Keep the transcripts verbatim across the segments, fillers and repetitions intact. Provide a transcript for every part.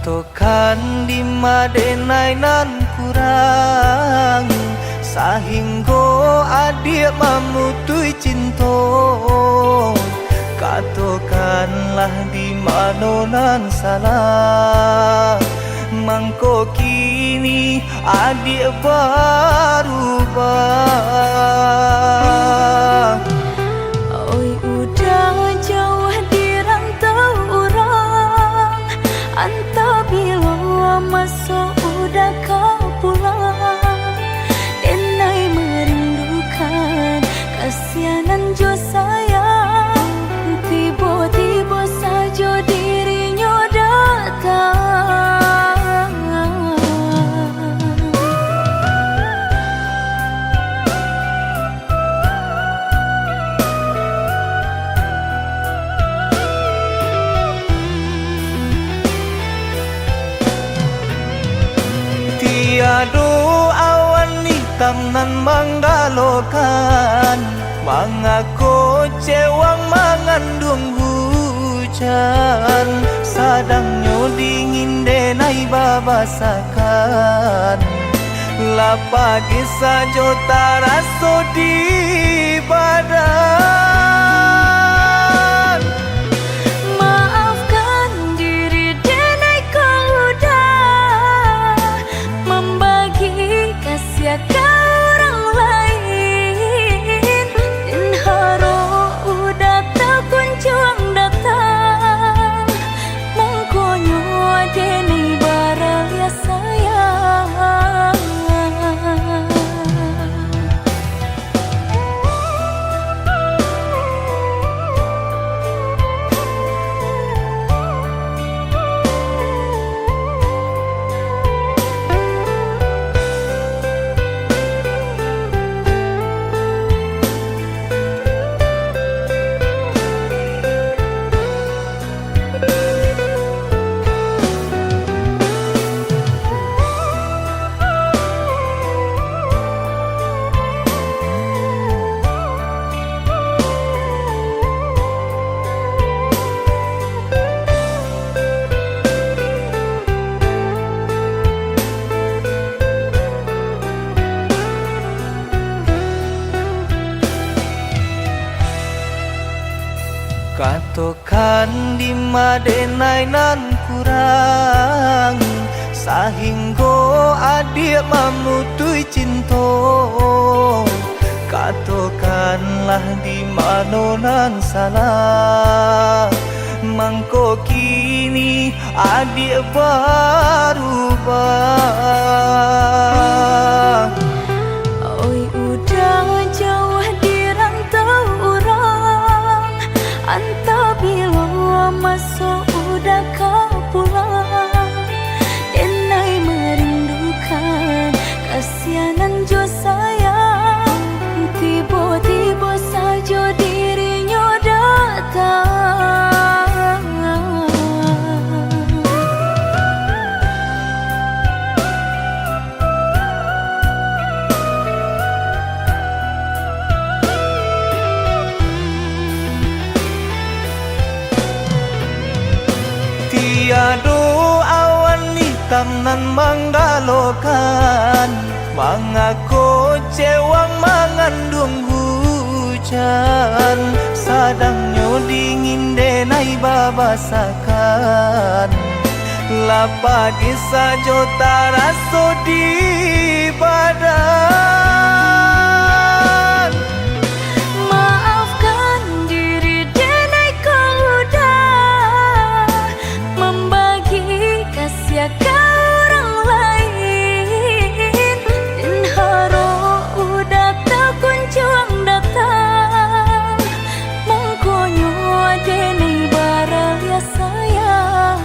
Katokan dima denai nan kurang, sahinggo adiak mamutuih cinto. Katokanlah di mano nan salah, mangko kini adiak barubah. Oi, udah jauah di rantau urang, antah bilo maso udah ka pulang. Denai merindukan kasianan jo sayang, tibo-tibo sajo dirinyo datang. Tiado awan itam nan manggalokan, mangako cewang manganduang hujan, sadangnyo dingin denai babasakan. Lah pagih sajo taraso di badan. Maafkan diri denai ko udah mambagi kasiah ka urang lain. Den harok udah takunjuang datang, mangkonyo denai baraliah sayang. Katokan dima denai nan kurang, sahinggo adiak mamutuih cinto. Katokanlah di mano nan salah, mangko kini adiak barubah. Oi, udah jauah di rantau urang, antah bilo maso udah ka pulang. Denai merindukan kasianan jo sayang, tibo-tibo sajo dirinyo datang. Tiado awan itam nan manggalokan, mangako cewang manganduang hujan, sadangnyo dingin denai babasakan. Lah pagih sajo taraso di badan. Maafkan diri denai ko udah mambagi kasiah ka urang lain. Den harok udah takunjuang datang, mangkonyo denai baraliah sayang.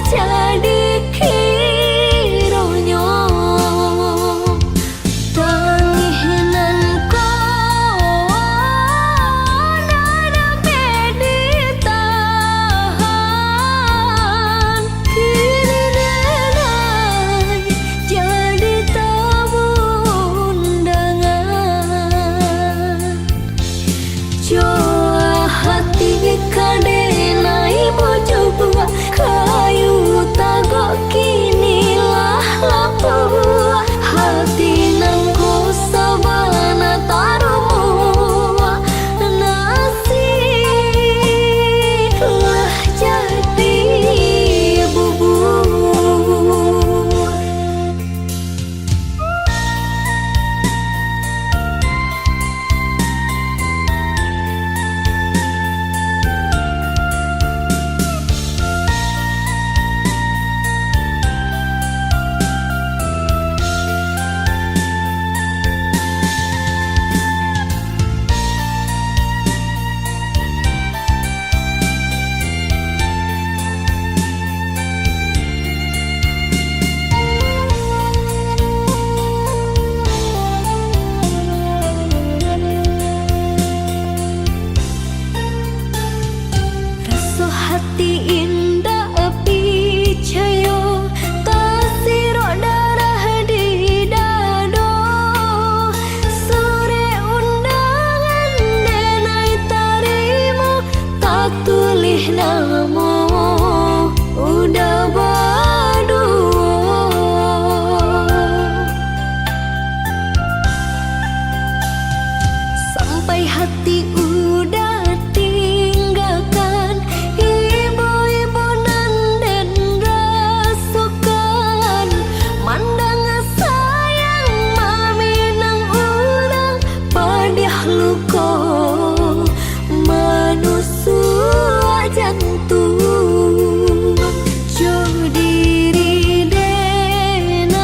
Jadi kironyo tangih nan ko ndak dapek ditahan, kini denai jadi tamu undangan. Jua hati ka denai bajubuak, kayu tagak kini lah lapuak. Hati nan ko sabana tarumuak, nasi lah jadi bubuak. Raso hati indak picayo, tasirok darah di dado. Surek undangan denai tarimo, tatulih namo Uda baduo. Sampai hati Uda tinggakan, ibo-ibo nan den rasokan. Mandanga sayang maminang urang, padiah luko manusuak jantuang. Jo diri denai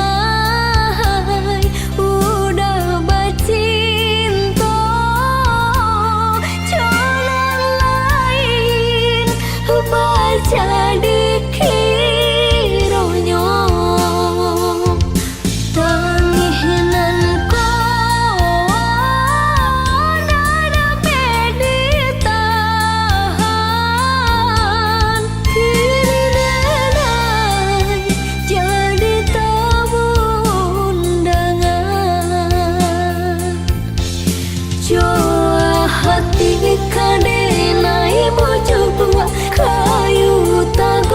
Uda bacinto, jo nan lain bajadi kironyo. Tangih nan ko ndak dapek ditahan, kini denai jadi tamu undangan. Jua hati ka denai bajubuak, kayu tago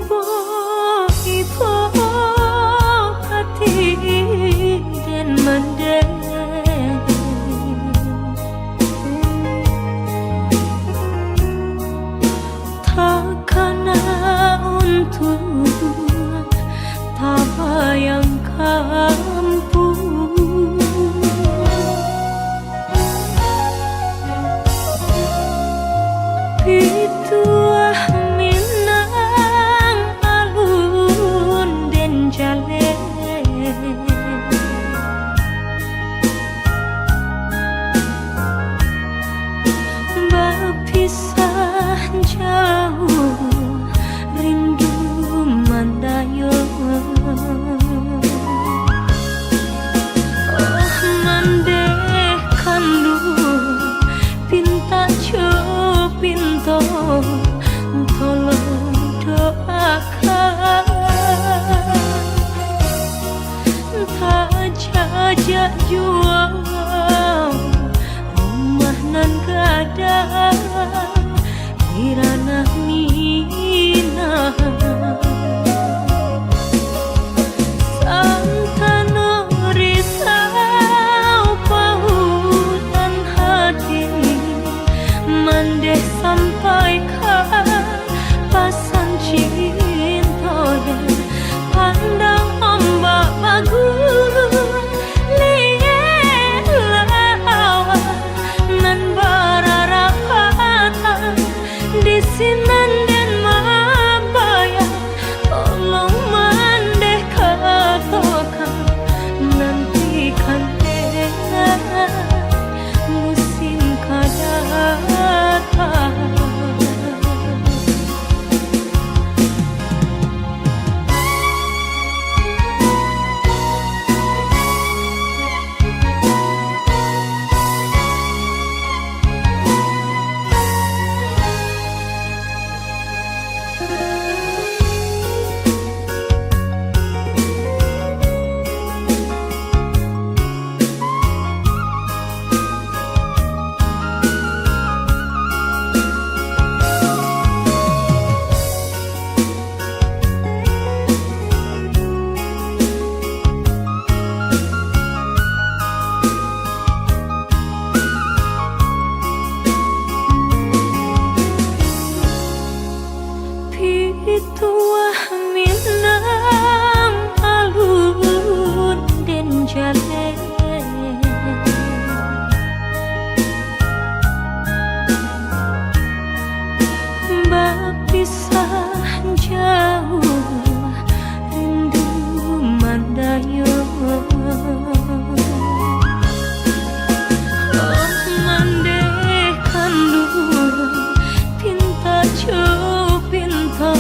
Ibo-ibo hati den mandeh, takana untuang tabayang ka ampuang. Pituah Minang alun den jaleh, bapisah jauah rindu mandayuang. Oh, mandeh kanduang, pintak jo pinto, tolong doakan. Tajajak juo rumah nan gadang di ranah Minang. Santano risau paulan hati, mandeh sampaikan pasan cinto den. Pandang ombak baguliang, liek lawa nan bararapatan, di sinan den mambayang. Tolong mandeh katokan, nantikan den musim ka datang. Pituah Minang alun den jaleh, bapisah jauah rindu mandayuang. Oh, mandeh kanduang, pintak jo pinto,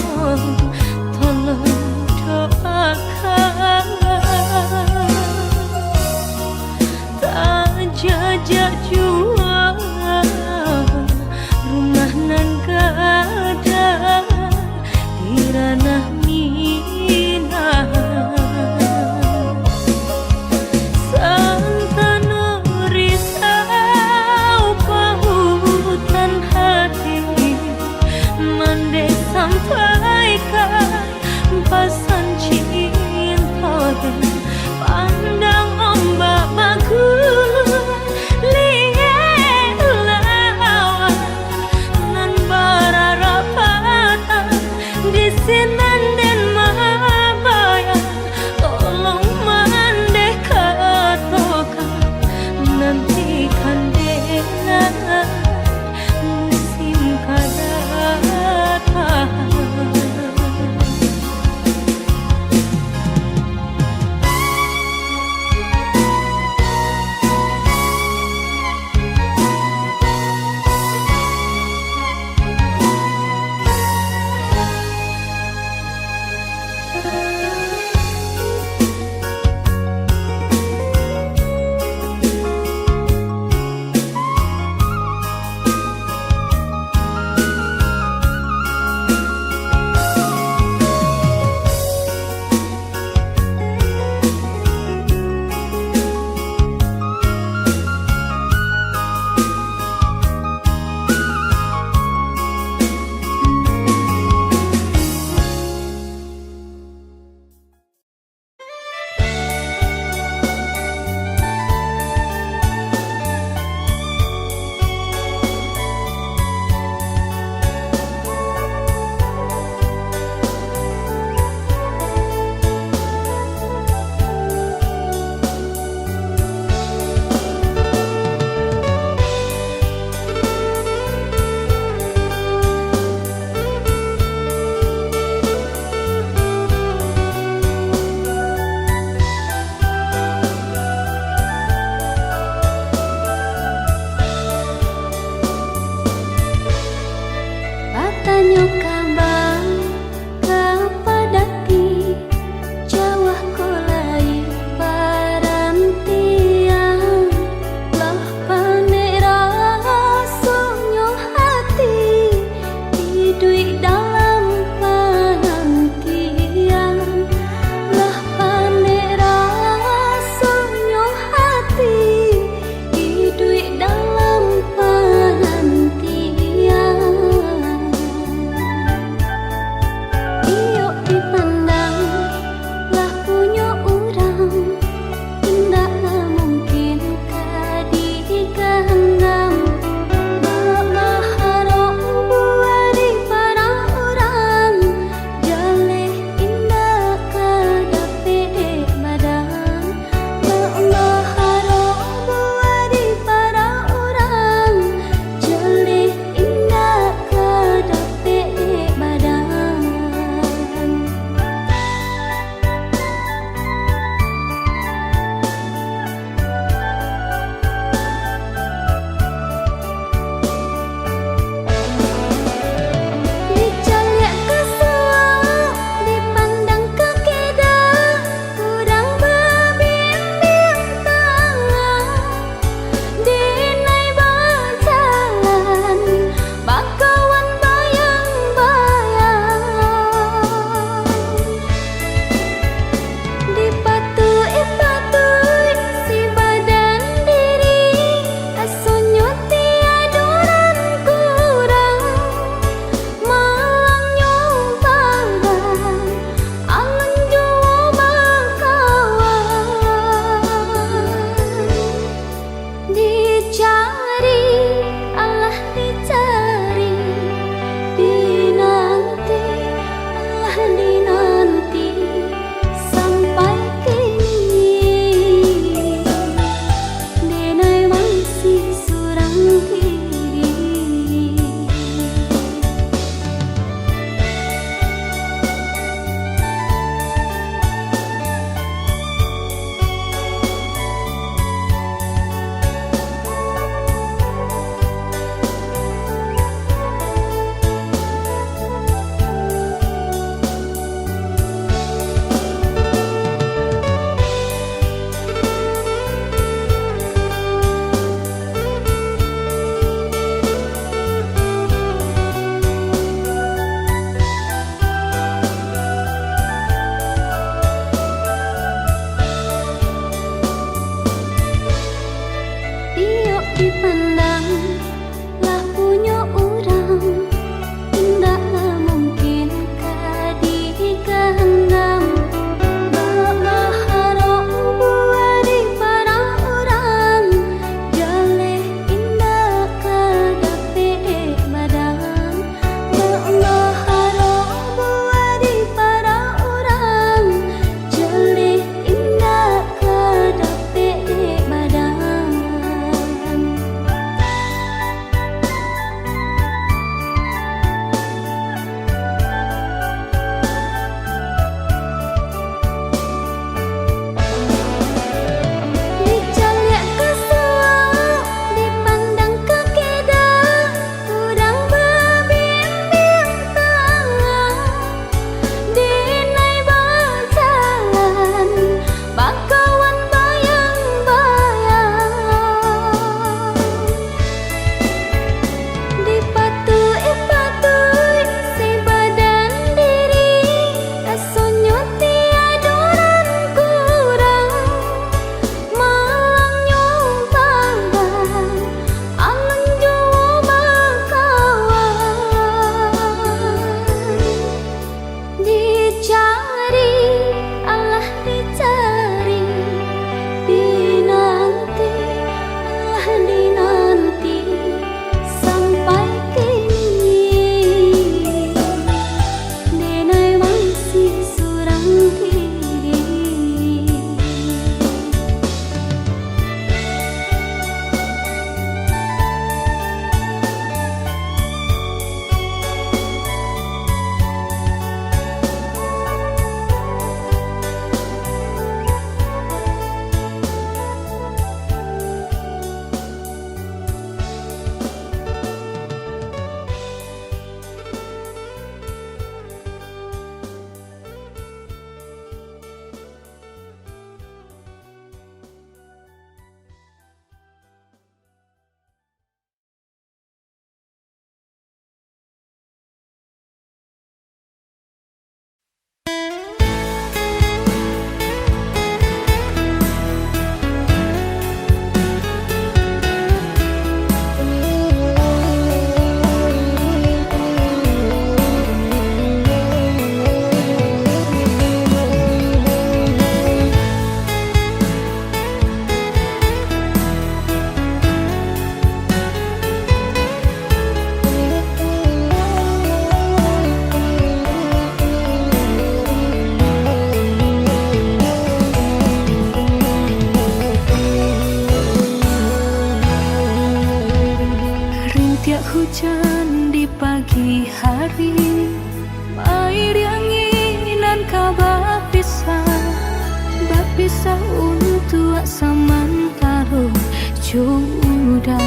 Untuak samantaro jo Uda.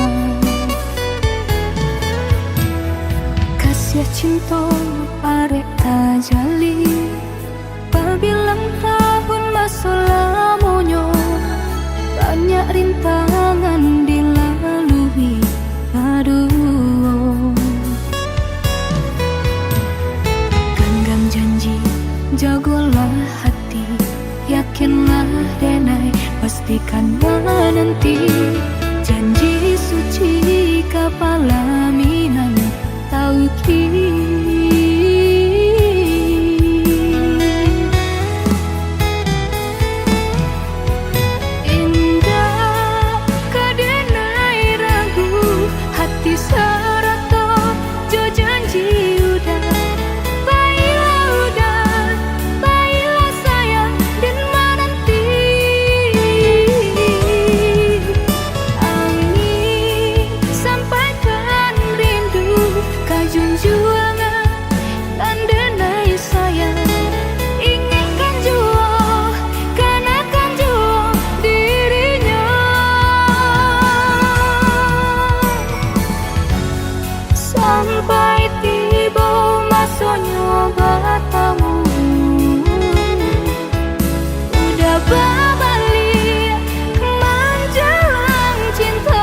Kasiah cinto arek tajalin, babilang tahun maso lamonyo, banyak rintangan dilalui baduo. Ganggam janji, jagolah hati, yakinlah denai, pastikan mananti janji suci ka palaminan tauki. Indak ka denai ragu, hati sarato jo janji Uda. Bailah Uda, bailah sayang, den mananti. Angin sampaikan rindu ka junjuangan nan denai sayang, ingekkan juo, kanakan juo dirinyo. Sampai tibo masonyo batamu, Uda babaliak manjalang cinto.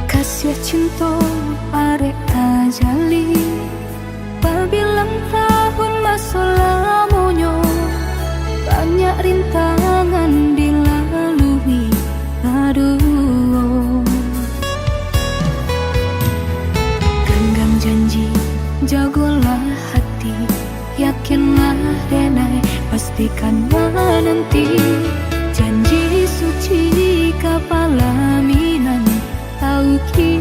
Kasiah cinto arek tajalin, babilang tahun maso lamonyo, banyak rintangan dilalui baduo. Ganggam janji, jagolah hati, yakinlah denai, pastikan mananti janji suci ka palaminan tauki.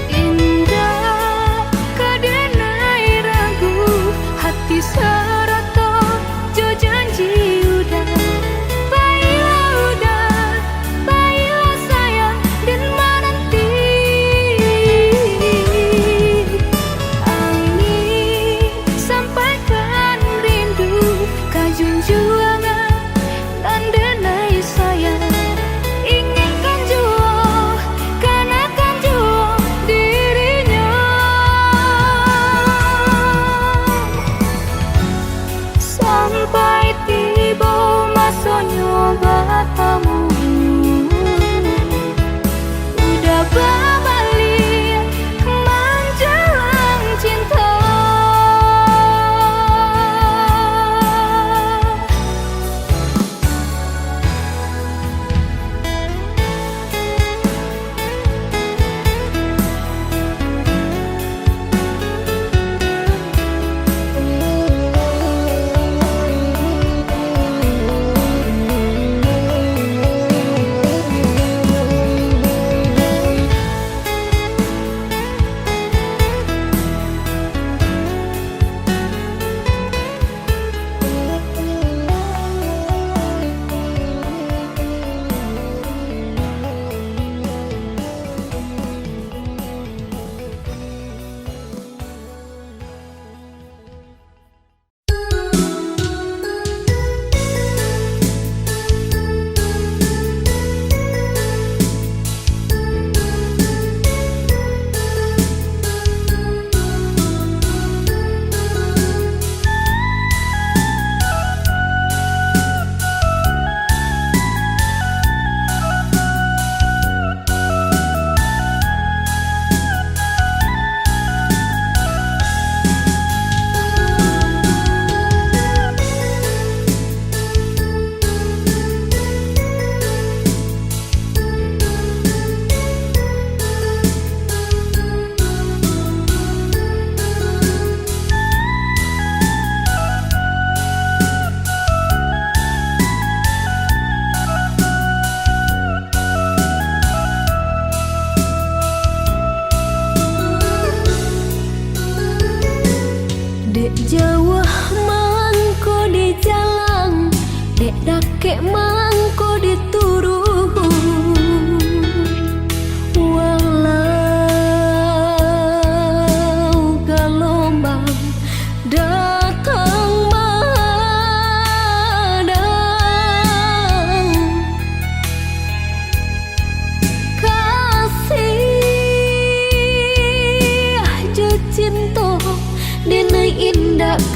Indak ka denai ragu, hati sarato jo janji Uda. Bailah Uda, bailah sayang, den mananti. Angin sampaikan rindu ka junjuangan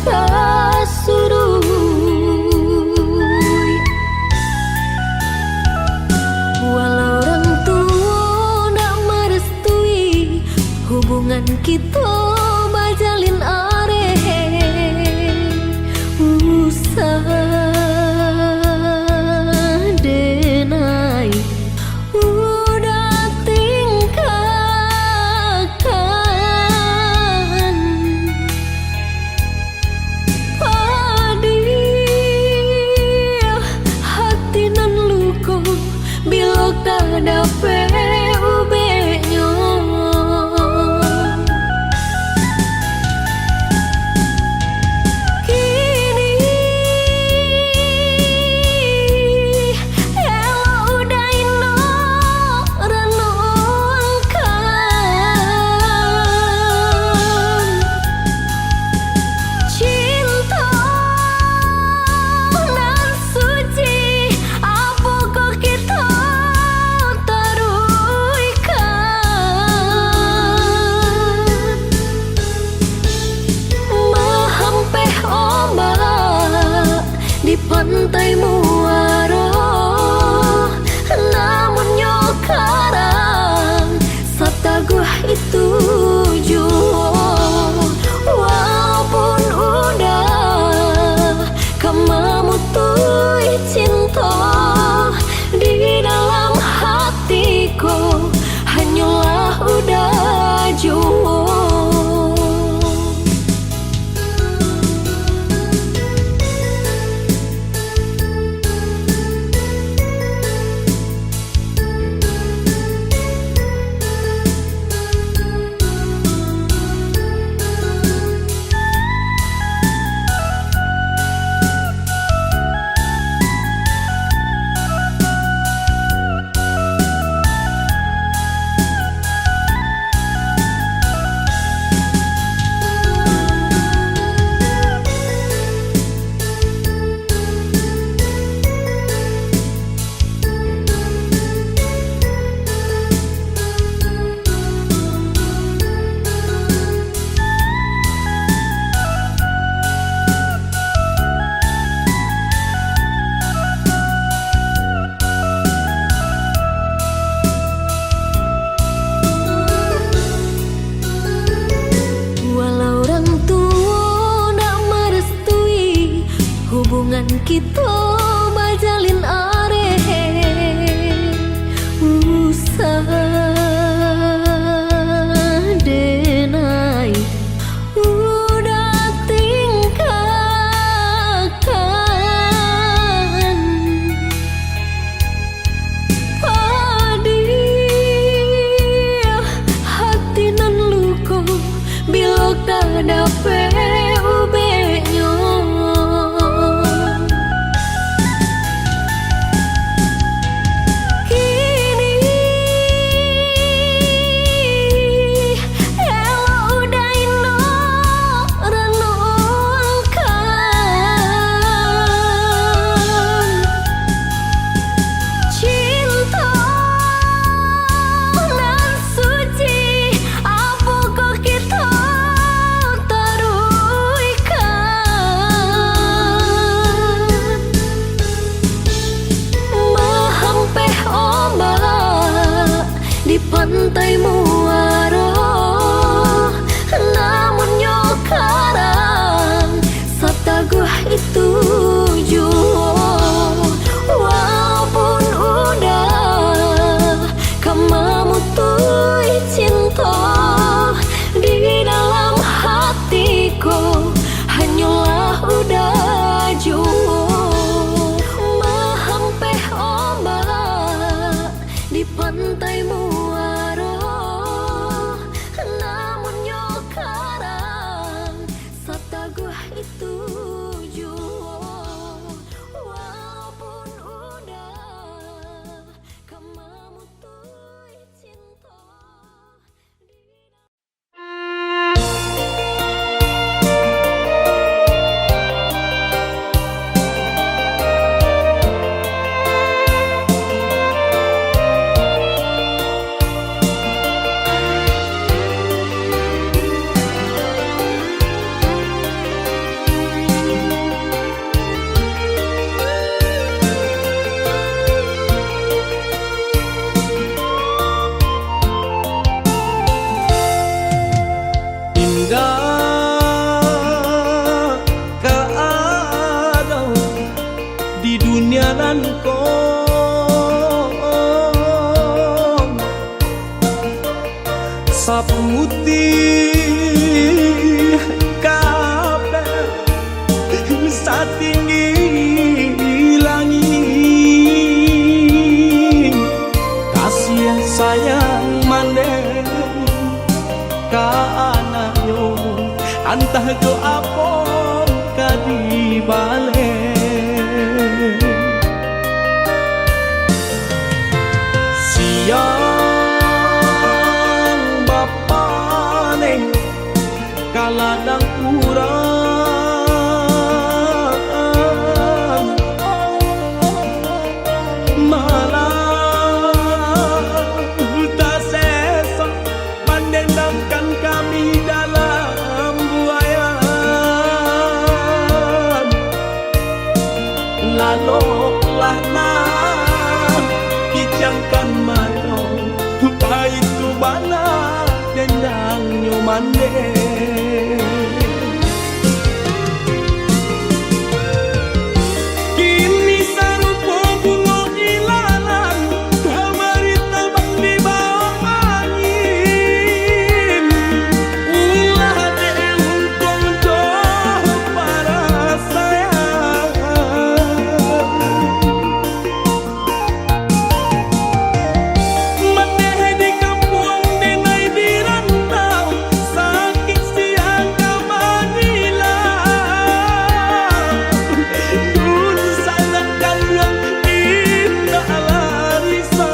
kasuruik. Walau urang tuo ndak marestui hubungan kito bajalin areh, usah denai uda tingkakan. Padiah hati nan luko, bilo ka dapek ubeknyo. Kini elok uda inok ranongkan. Cinto nan suci, apo ko kito taruihkan? Mahampeh ombak di pantai muaro, namunnyo karang sataguah itu juo. Walaupun uda ka mamutuih cinto, di dalam hati ko hanyolah uda juo. Walau urang tuo ndak marestui hubungan kito bajalin areh, usah denai uda tingkakan. Padiah hati nan luko, bilo ka dapek ubeknyo. Kini elok uda inok ranongkan. Cinto nan suci, apo ko kito taruihkan? Mahampeh ombak di pantai muaro, namunnyo karang sataguah itu juo. Walaupun uda ka mamutuih cinto, di dalam hati ko hanyolah uda juo. Mahampeh ombak di pantai muaro, namunnyo karang sataguah itu juo. Walaupun uda ka mamutuih cinto. Tih kabek satinggi langik, kasih sayang mandeh ka anaknyo, antah jo apo ka dibaleh. Siang bapaneh ka ladang urang, malah tasesek mandendangkan kami dalam buayan. Laloklah nah pijamkan mato, baitu bana dendangnyo mandeh. Kini sarupo bungo ilalang, kamari tabang di bawah angin. Ulah dek untuang jo parasaian. Mandeh di kampuang, denai di rantau, sakik siang ka manila. Dun sanak kanyang indak larisa.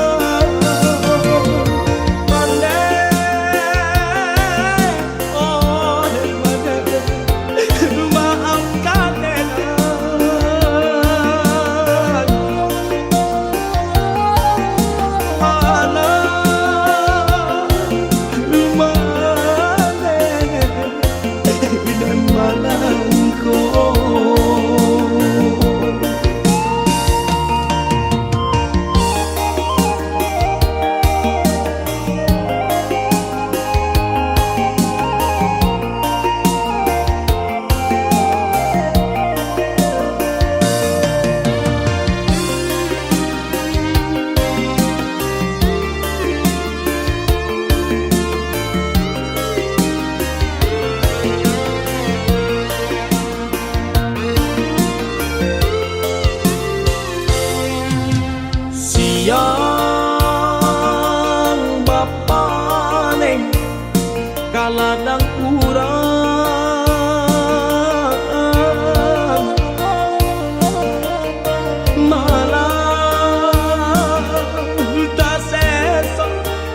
Pandai, oh, pandai, maafkan enan. Anak maleh dan malangko. Siang bapaneh ka ladang urang, malah tasesek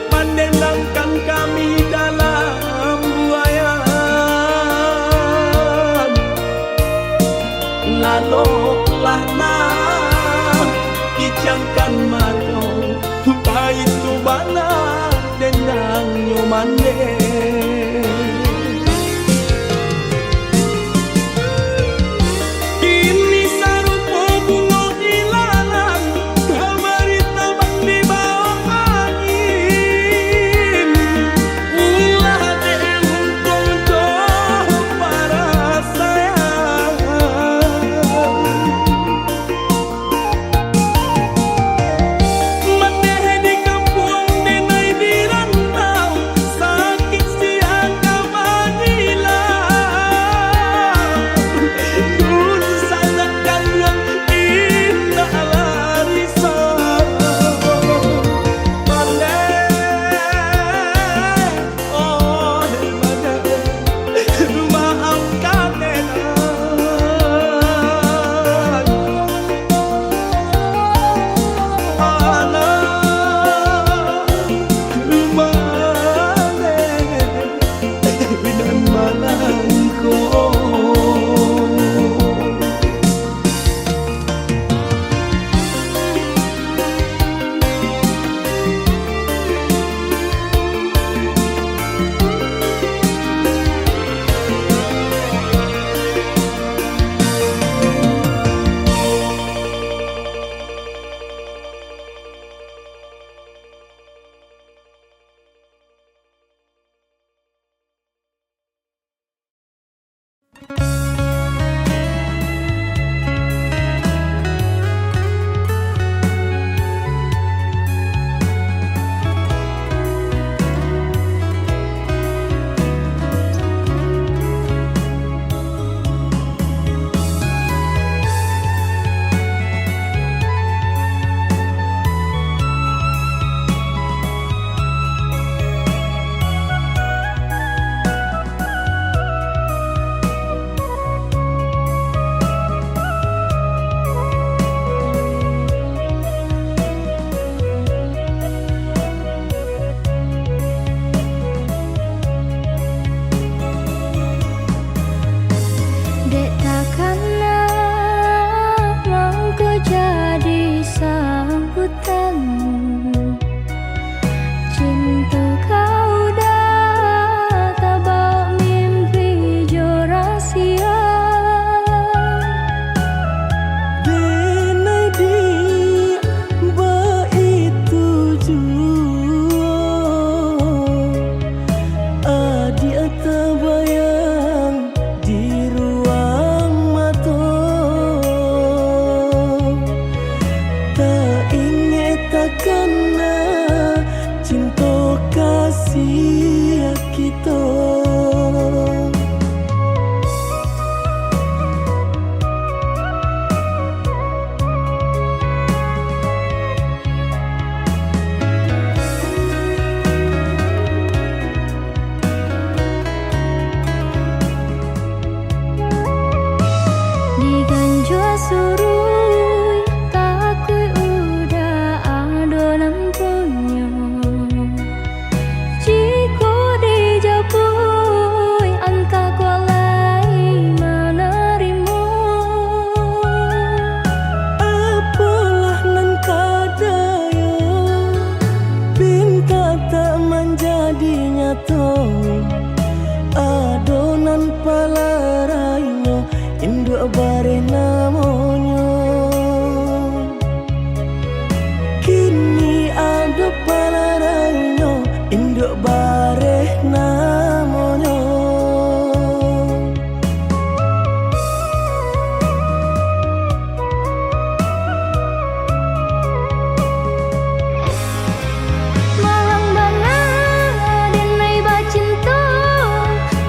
mandendangkan kami dalam buayan. Laloklah nah pijamkan mato, baitu bana dendangnyo mandeh. Kini sarupo bungo ilalang, kamari tabang di bawah angin. Ulah dek untuang jo parasaian. Mandeh di kampuang, denai di rantau, sakik Kau dah tabao mimpi jo rasia. Denai, Dik, baitu juo. Adiak tabayang di ruang mato. Taingek takana cinto kasiah kito. Diganjua suruik, takuik udah ado nan punyo. Jikok dijapuik, antah kok lai manarimo. Apolah nan ka dayo, pintak tak manjadi nyato. Ado nan palarainyo, induak bareh namonyo. Kini ado palarainyo, induak bareh namonyo. Malang bana denai bacinto,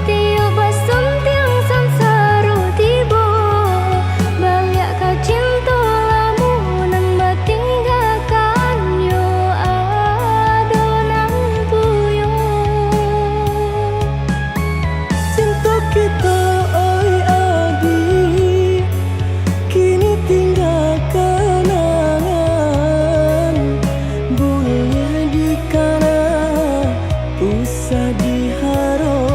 tiok basuntiang sansaro tibo. Baliak ka cinto lamo nan batinggakan, yo ado nan punyo. Cinto kito, oi adiak, kini tingga kanangan. Buliah dikana, usah diharokan.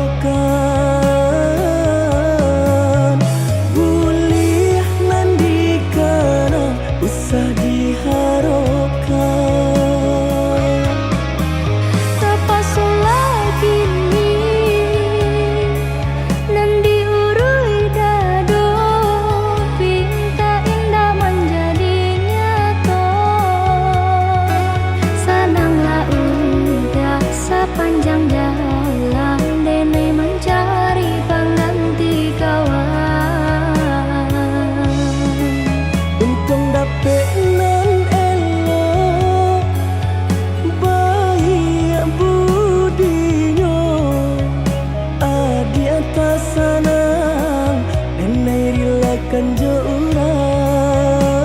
Buliah nan dikana, usah diharokan. Tapasolah kini nan diuruih dado, pintak indak manjadi nyato. Sananglah udah sapanjang jalan, denai mancari pangganti kawan. Untuang dapek nan elok, baiak budinyo. Adiak tasanang, denai rilakan jo urang.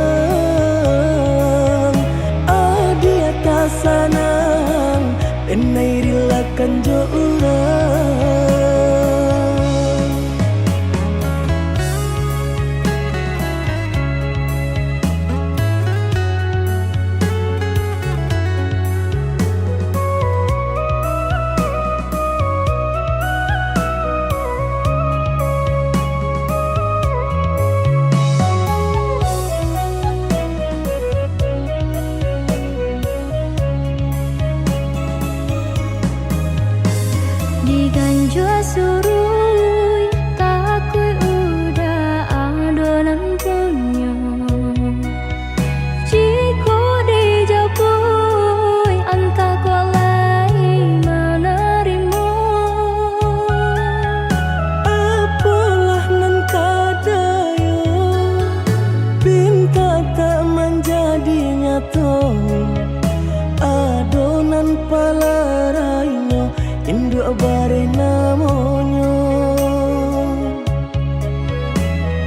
Adiak tasanang, denai rilakan jo urang. Diganjua suruik, takuik udah ado nan punyo. Jikok dijapuik, antah kok lai manarimo. Apolah nan ka dayo, pintak tak manjadi nyato. Ado nan palarainyo, induak bareh namonyo.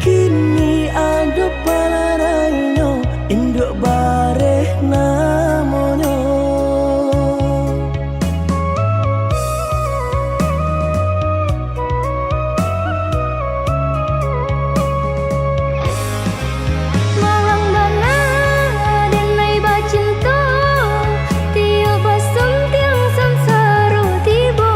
Kini ado palarainyo, induak bareh namonyo. Malang bana denai bacinto, tiok basuntiang sansaro tibo.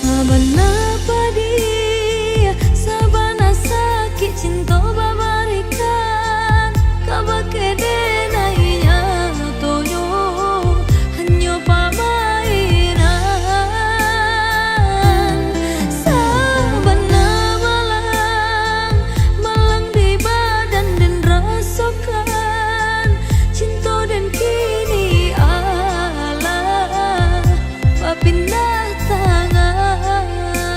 Sabana padih, sabana sakik cinto babarikan, kabake den nan inyo tu nyo hanyo pamainan. Sabana malang, malang di badan den rasokan, cinto den kini alah bapindah tangan.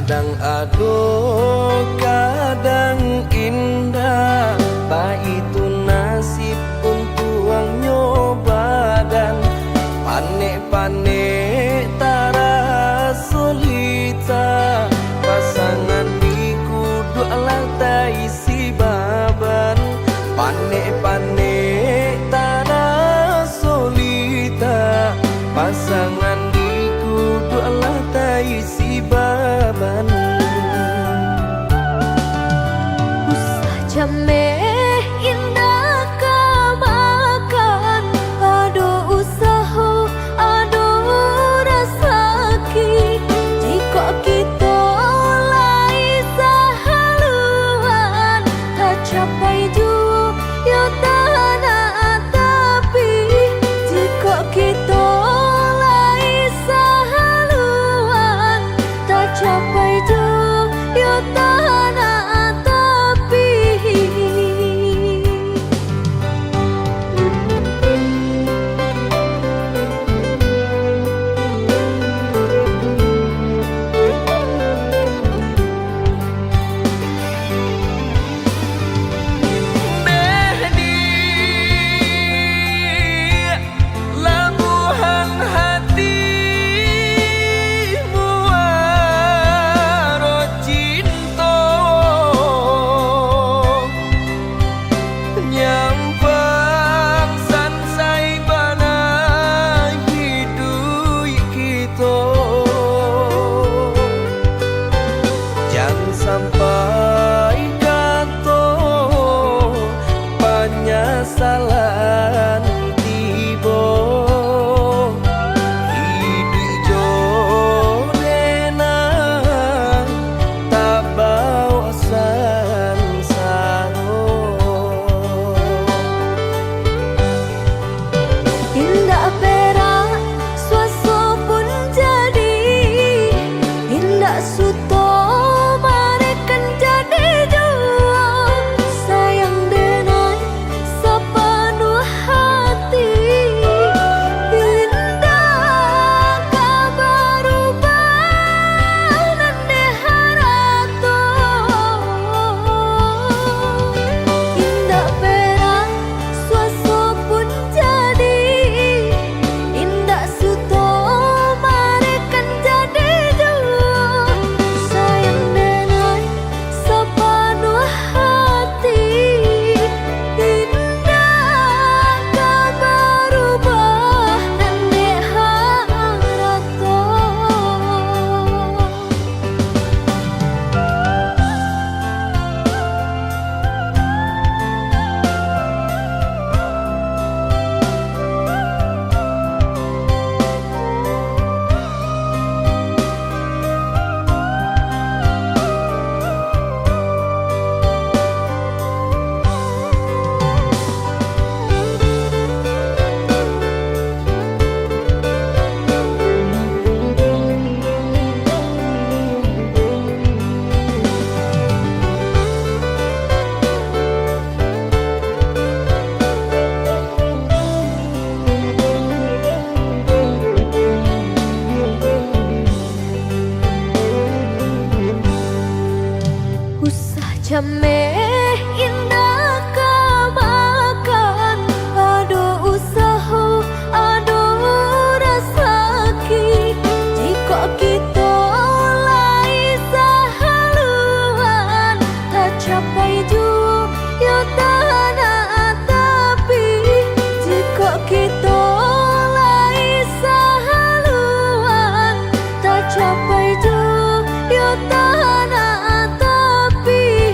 Kadang ado, kadang indak, baitu nasib untuangnyo badan. Panek-panek taraso lita, pasangan di kuduak lah taisi baban. Panek-panek taraso lita, pasangan di kuduak lah taisi baban. Usah jameh indak ka makan, ado usaho, ado rasaki. Jikok kito lai sahaluan, tacapai juo yo tanah tapi. Jikok kito lai sahaluan, tacapai juo yo tanah tapi. Beh di labuahan hati muaro cinto, nyampang sansai bana iduik kito. Jan sampai kato panyasalan tibo, iduik jo denai tabao sansaro. Indak perak suaso pun jadi, indak suto mareh kan jadi juo, sayang denai sapanuah hati. Indak ka barubah nan dek harato, indak perak suaso pun jadi, indak suto mareh kan jadi juo, sayang denai sapanuah hati. Indak ka barubah nan dek harato. Usah jameh indak ka makan, ado usaho, ado rasaki. Jikok kito lai sahaluan, tacapai juo yo tanah tapi. Jikok kito lai sahaluan, tacapai juo yo tanah tapi.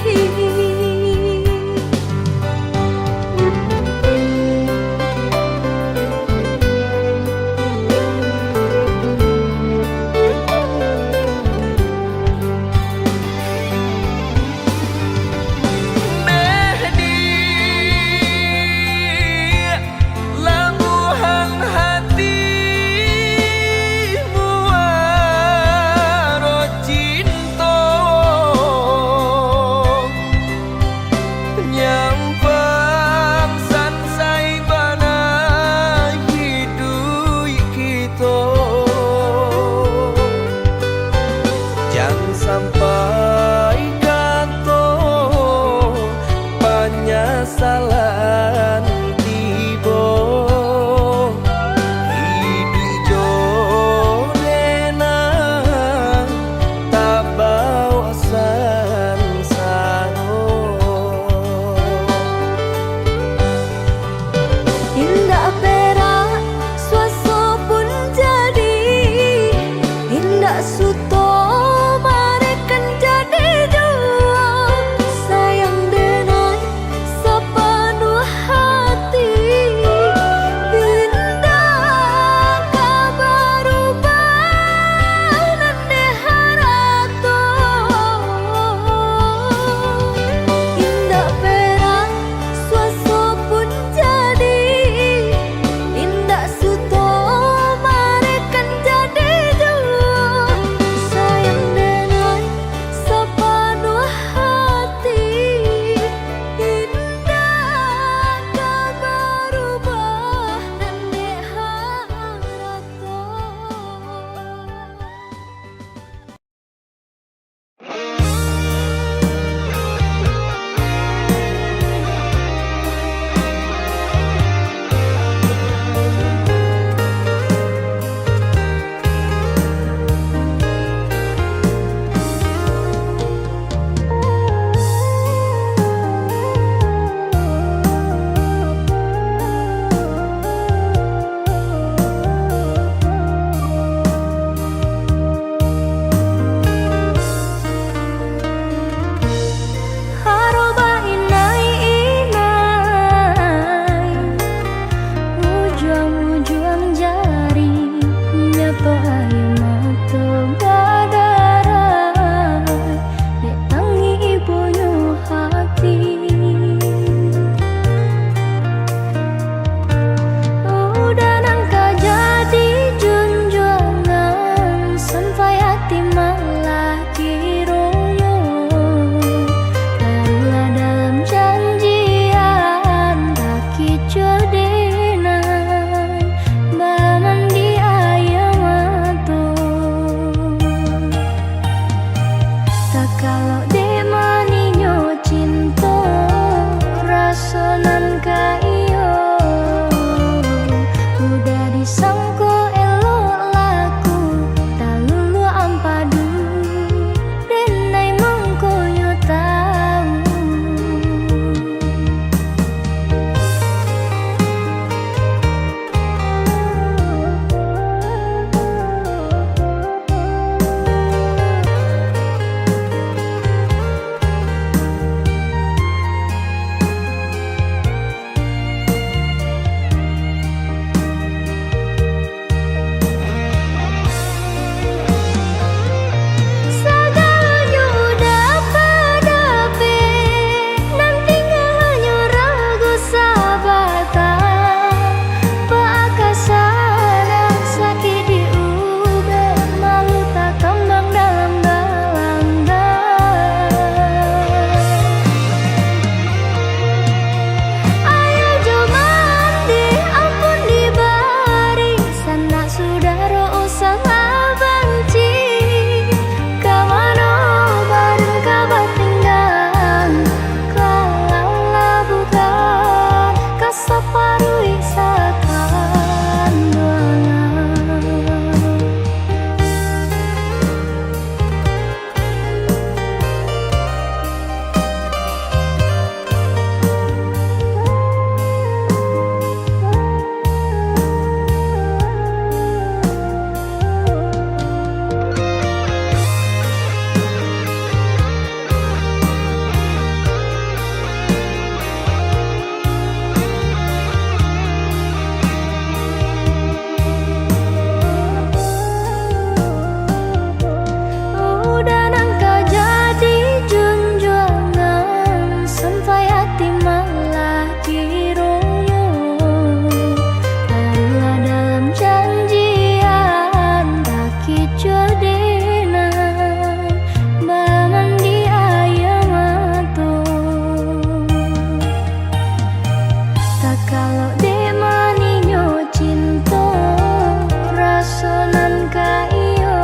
Sonan ka iyo,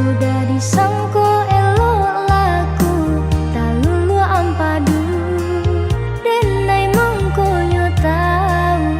udah disangko elok laku, taluluak ampadu, denai mangkonyo tawu.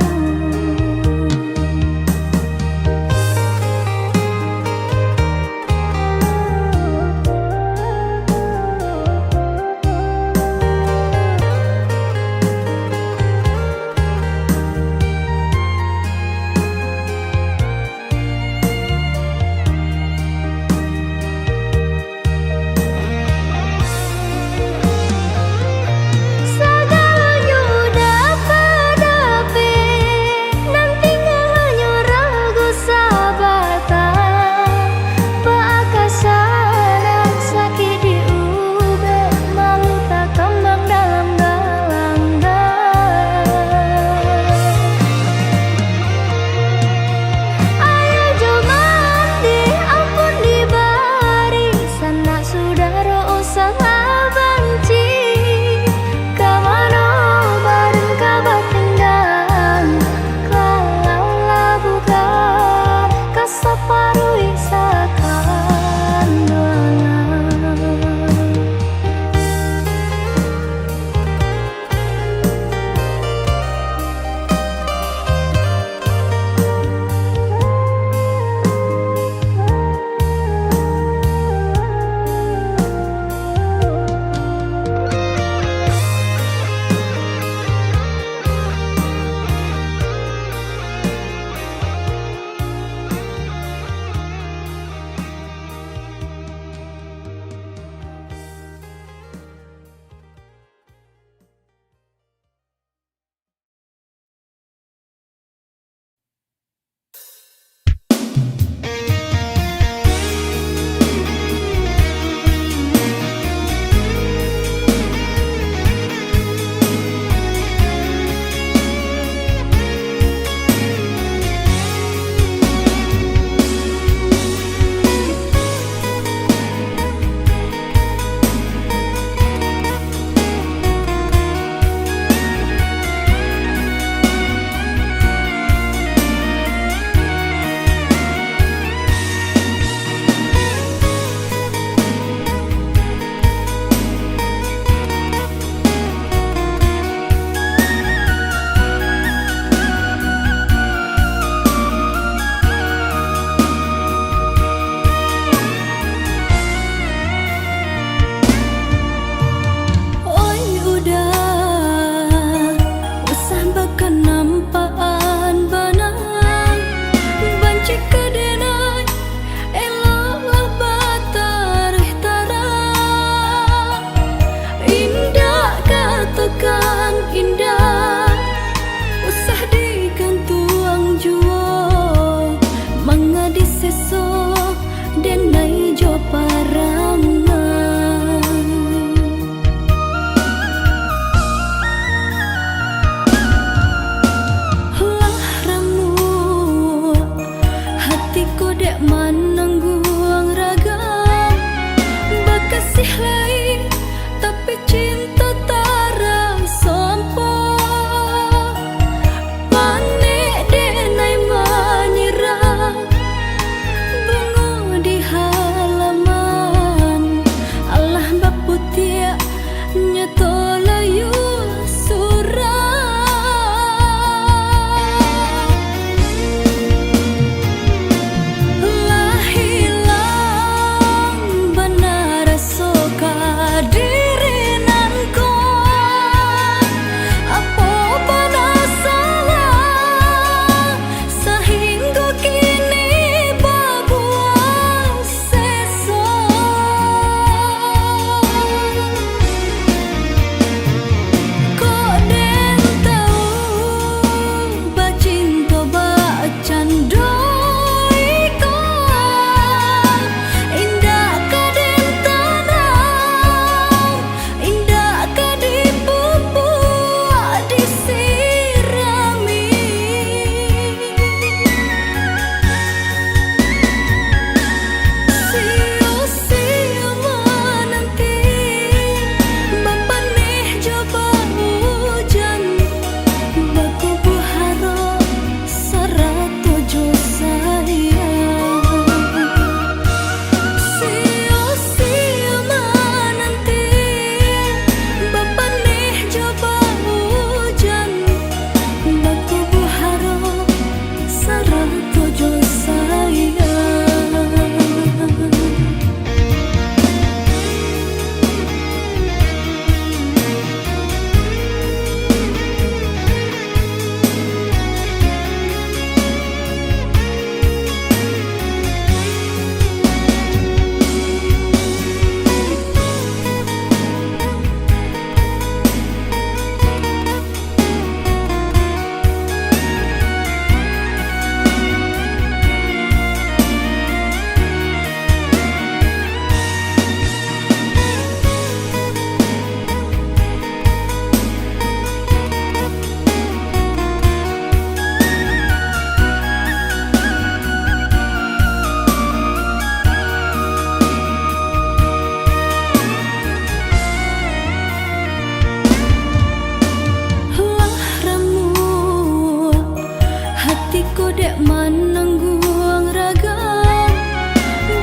Dek manangguang ragam,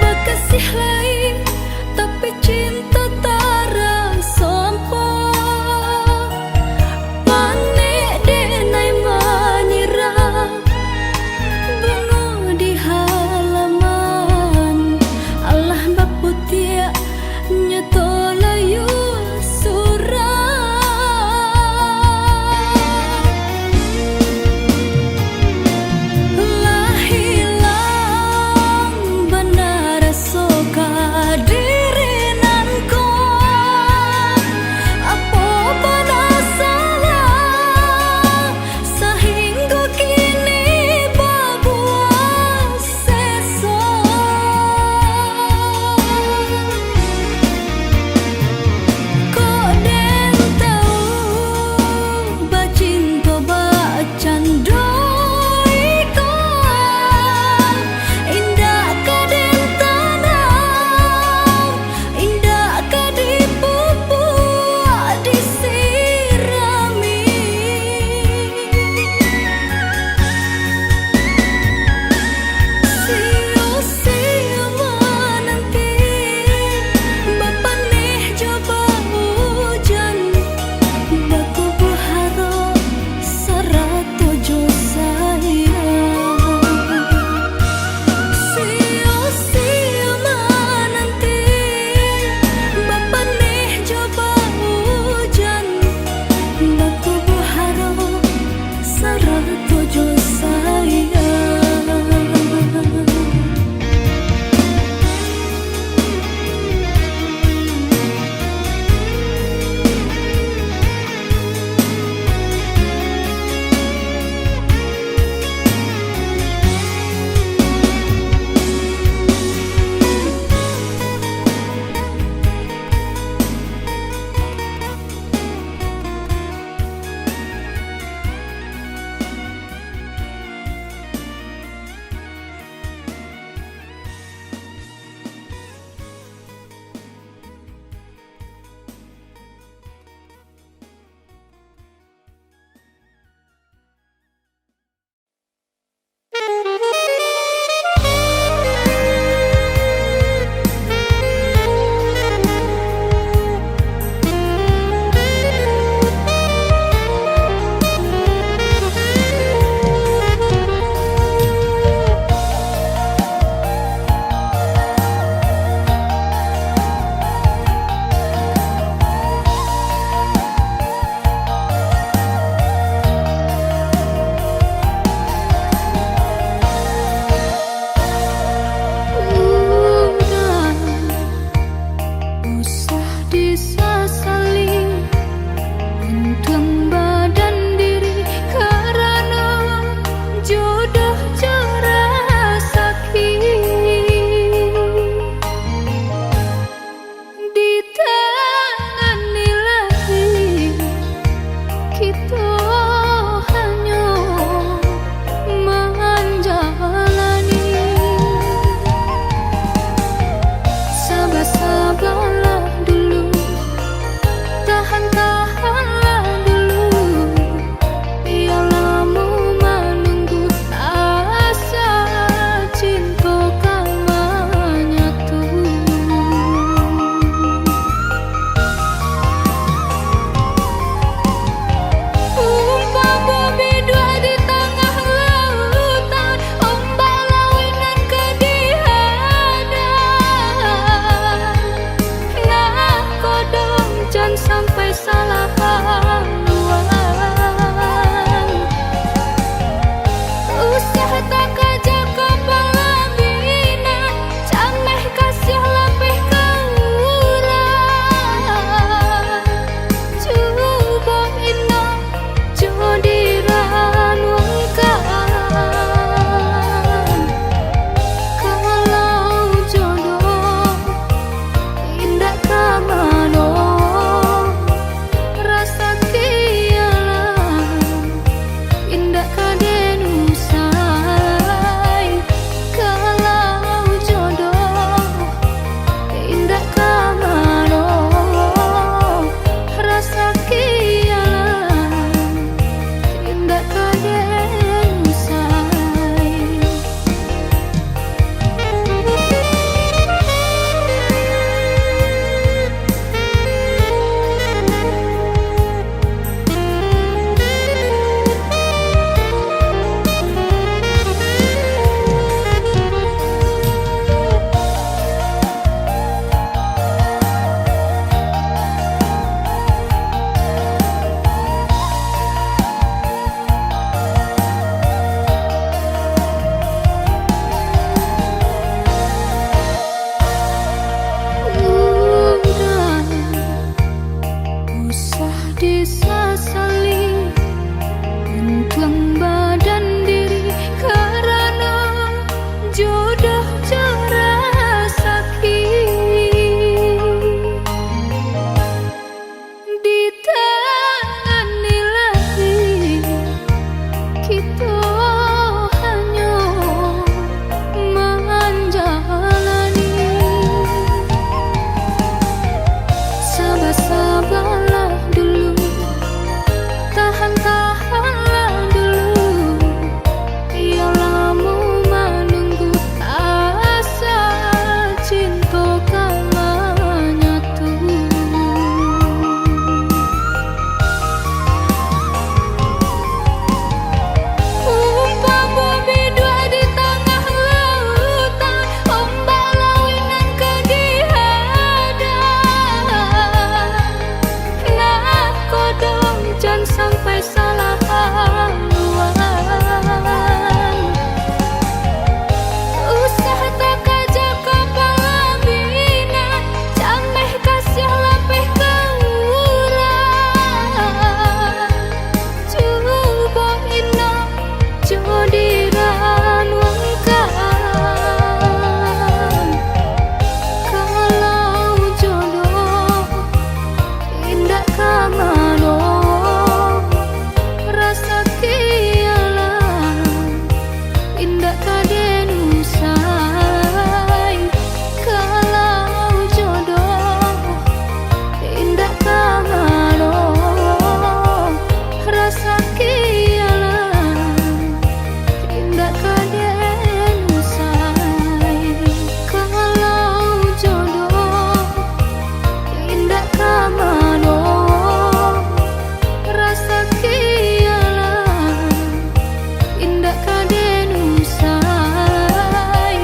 bakasih lai, tapi cinta taraso ampo. Panek dek nai manyiram, bungo di halaman, alah baputiak, nyato layua surang. Lah ilang bana raso ka diri nan ka den usai. Kalau jodoh indak ka mano, rasaki alam indak ka den usai. Kalau jodoh indak ka mano, rasaki alam indak ka den usai.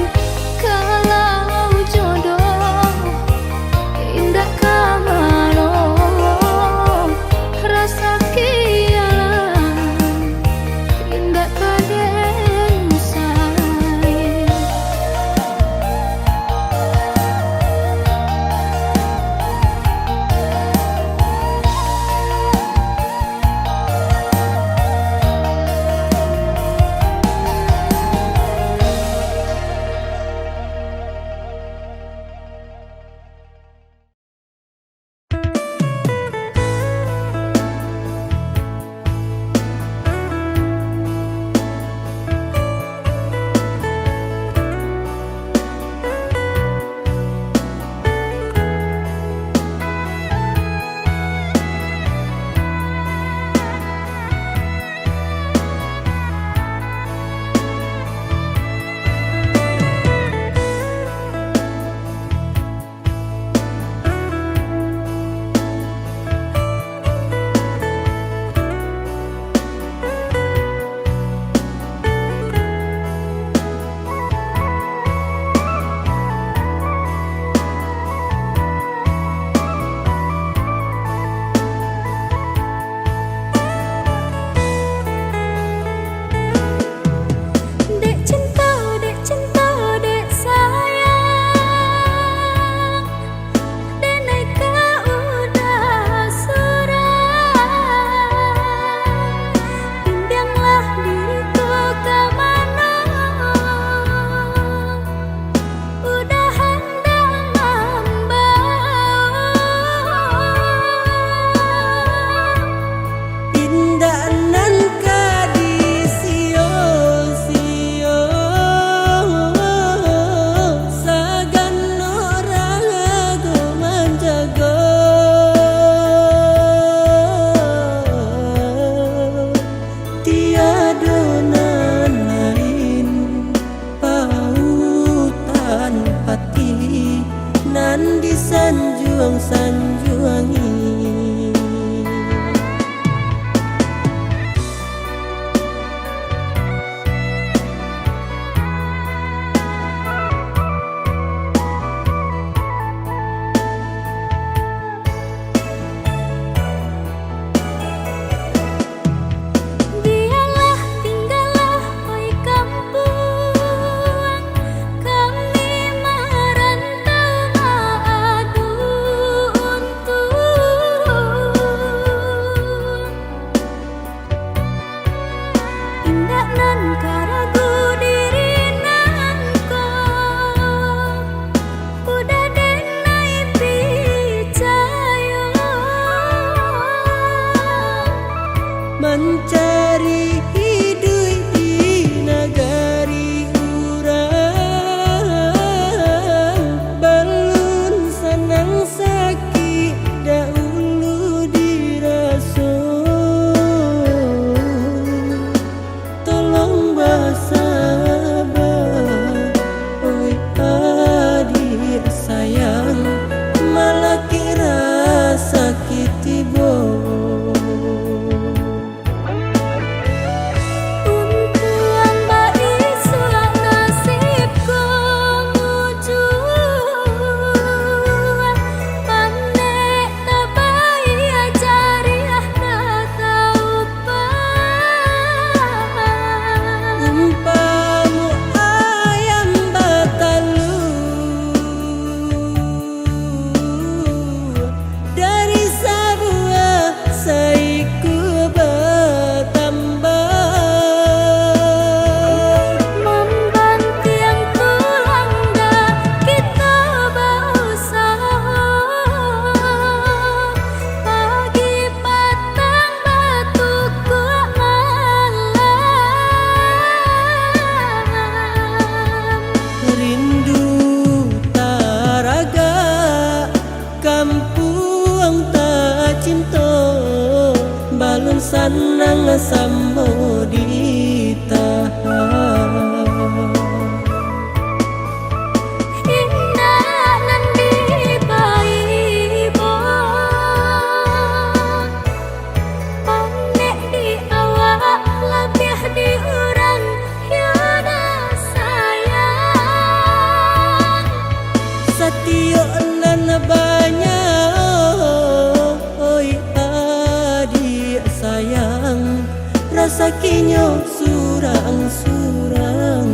samo ditahan. Indak nan dipaibo, panek di awak labiah di urang yo da sayang. Satiok nan banyak, oi adiak sayang, rasakinyo surang-surang.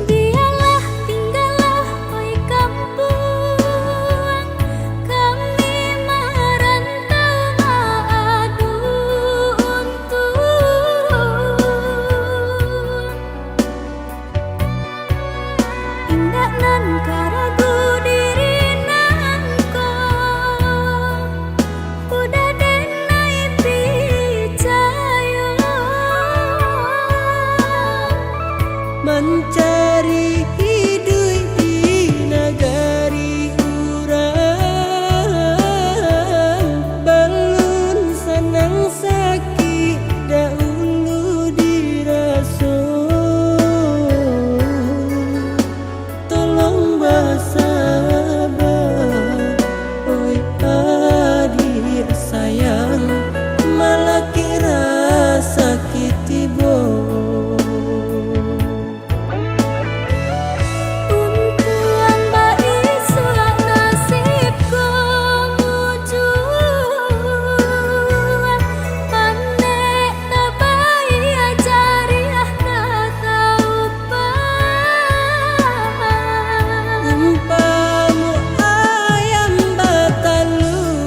Bialah tinggalah, oi kampuang, kami marantau maadu untuang. Indak nan karagu diri nangko, udah den ai picayo. Mancari iduik di nagari urang, balun sanang sakik dahulu diraso. Tolong basaba, oi adiak sayang, malakik rasaki tibo. Untuang baisuak nasib ko mujua, pandai tabayia jariah ka taupan. Umpamo ayam batalua,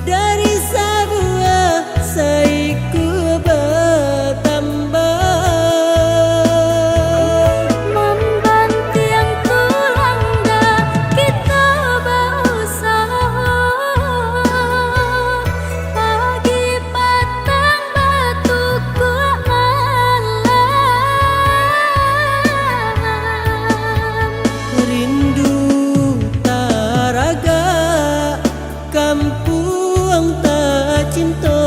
dari sabuah saiku batambah. Mambantiang tulang dah kito bausaho, pagi patang batukuak malam. Rindu taragak kampuang tacinto,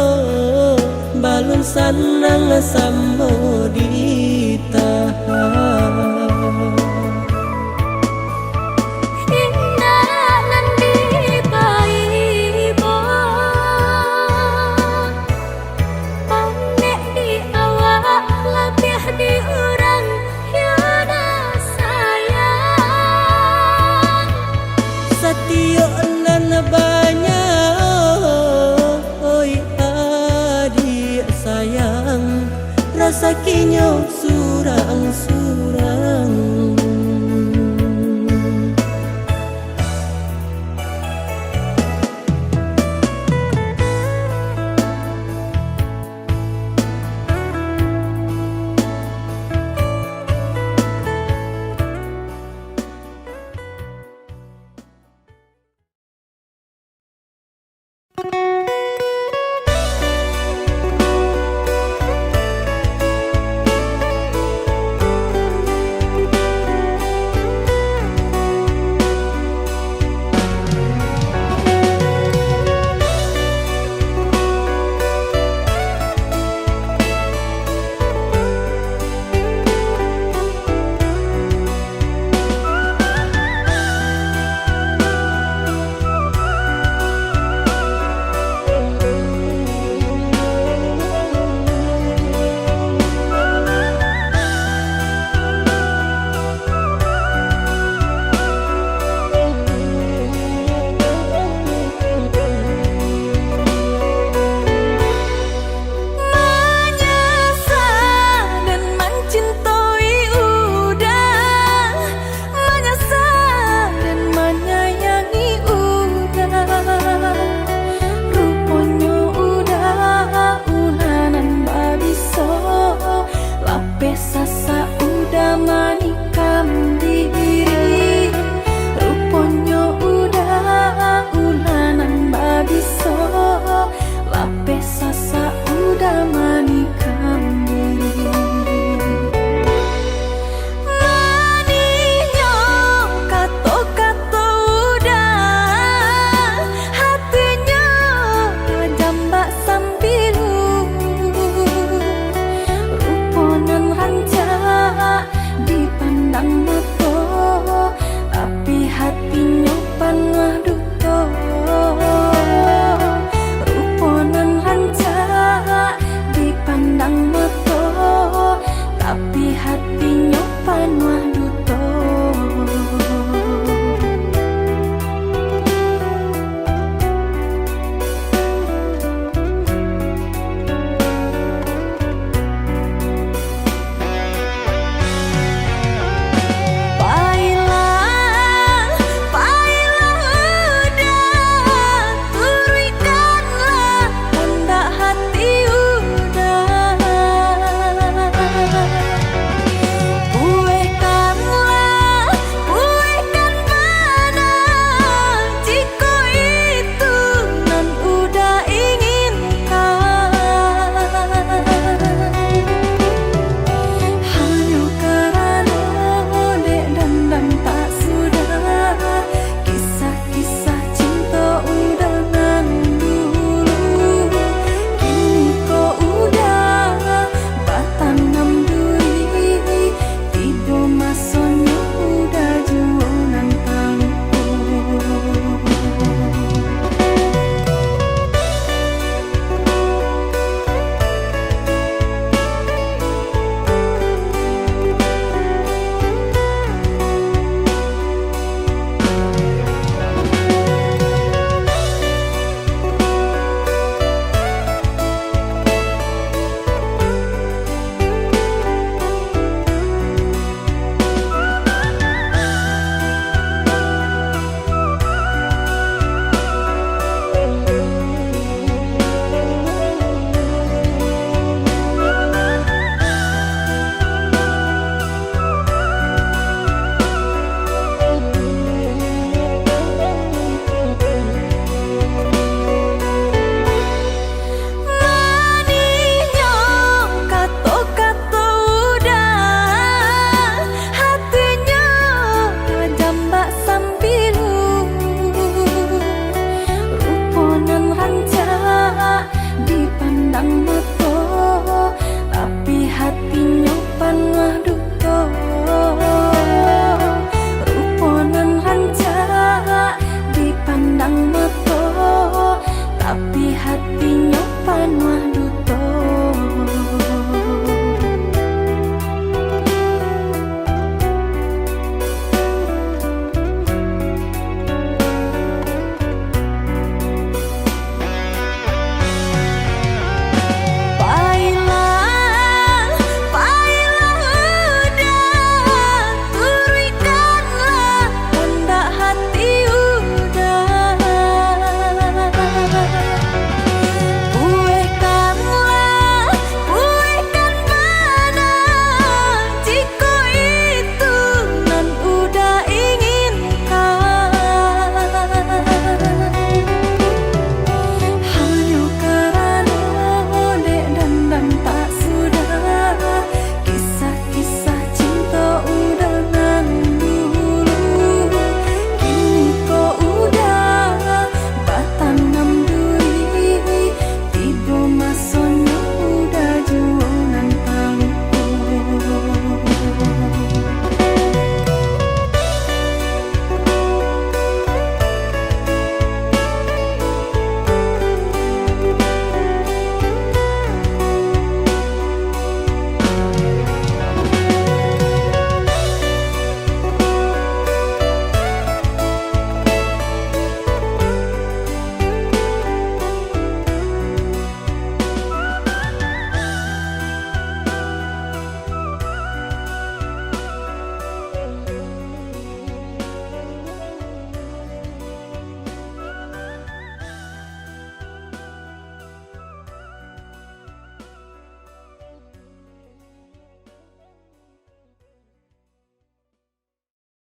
balun sanang samo ditahan. Indak nan dipaibo, panek di awak labiah di urang yo da sayang. Satiok nan banyak, oi adiak sayang, Duto, rupo nan rancak dipandang mato, tapi hatinyo panuah